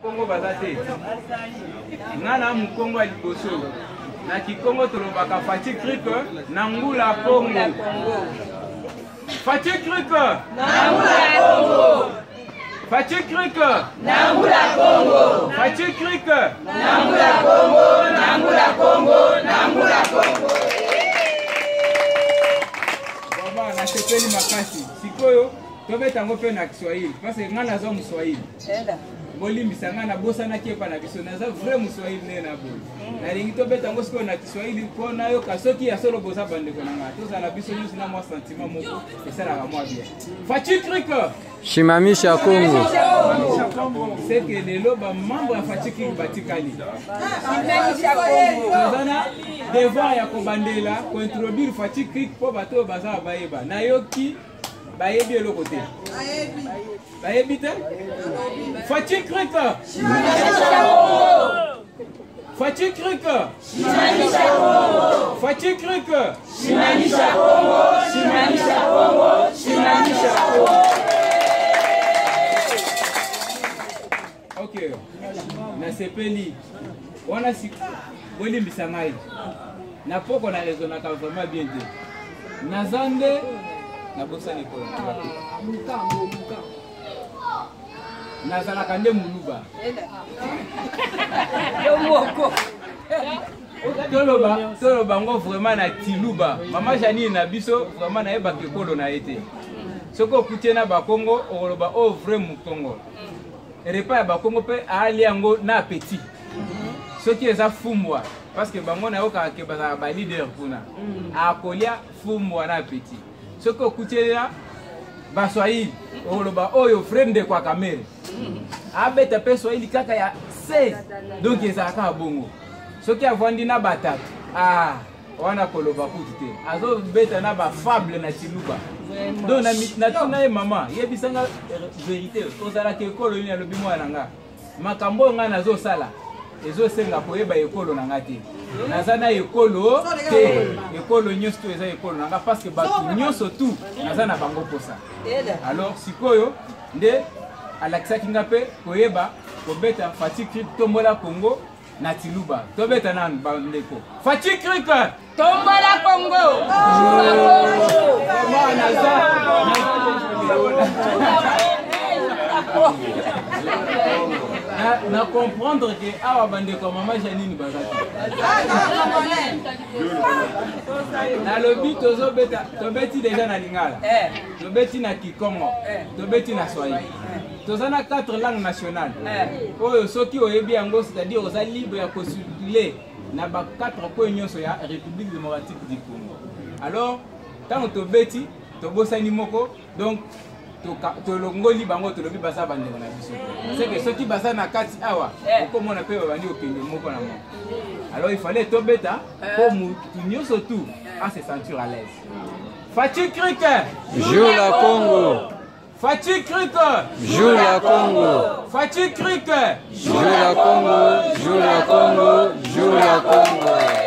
Kongo baza te. Nga na mukongo ya liboso. Na kikongo tolobaka Fatshi Creek na ngula Kongo. Fatshi Creek na ngula Kongo. Fatshi Creek na ngula Kongo. Fatshi Creek na ngula Kongo, na ngula Kongo, na ngula Kongo. Baba nasepeli makasi. Sikoyo tobeta yango mpe na Kiswahili parce que ngai naza Moswahili. Bolimbisa ngai nabosanaki epa na biso naza vrai Moswahili nde na boye. Nalingi tobeta yango sikoyo na Kiswahili mpo nayoka soki ya solo boza bandeko na ngai. Tozala biso nyonso na mwa sentiment moko esalaka mwa bien. Fatshi Creek Shimamisha Congo. C'est que lelo ba membre ya Fatshi Creek batikali. Toza na devoir ya kobandela kointroduire Fatshi Creek mpo bato oyo baza bayeba. Nayoki bayebi eloko te. Bayebi te? Fatshi Creek. Fatshi Creek. Fatshi Creek. Shimamisha Congo, shimamisha Congo, shimamisha Congo. Ok. Nasepeli. Wana si bolimbisa ngai. Na poko na raisonnaka vraiment bien te. Naza nde nabosani ekolo. Nazalaka nde muluba. Yo moko. Toloba toloba ngo vraiment na tiluba. Mama Janine na biso vraiment nayebaka ekolo na ye te. Soki okuti ye na bakongo okoloba oyo vrai mukongo. Repas ya bakongo mpe alia yango na appétit. Soki eza fumbwa parce que bango nayokaka ke bazalaka ba leader kuna. Akolia fumbwa na appétit. Soki okuti ye na baswahili okoloba oyo vrai ndeko ya Kamere. Abeta mpe swahili kaka ya 16 donc ezalaka kaka bongo. Soki avandi na batatu ah wana koloba kutu te azobeta na bafable na chiluba. Donc natuna ye mama yebisanga verité ozalaka ekolo nini? Alobi mwana na nga makambo oyo ngai nazosala ezosenga koyeba ekolo na nga te. Naza na ekolo te, ekolo nyonso to eza ekolo na nga parce que bato nyonso tu naza na bango posa. Alors sikoyo nde alakisaki nga mpe koyeba kobeta Fatshi Creek tombola Congo na Tiluba. Tobeta nanu bandeko. Fatshi Creek tombola Congo. Mama naza na comprendre que awa bandeko ya mama Janine baza te. Nalobi tozobeta, tobeti deja na Lingala, tobeti na Kikongo, tobeti na Swahili. Toza na 4 langues nationales. Oyo soki oyebi yango, c'est-à-dire oza libre ya kocirculer na ba 4 coins nyonso ya République démocratique du Congo. Alors, ntango tobeti, tobosani moko, donc tolongoli bango, tolobi baza bandeko na biso. C'est que soki baza na kati awa, okomona mpe babandi kokende moko na moko. Alors il fallait tobeta po mutu nyonso tout a se sentir à l'aise. Fatshi Creek Joue la Congo. Fatshi Creek Joue la Congo. Fatshi Creek Joue la Congo, joue la Congo, joue la Congo.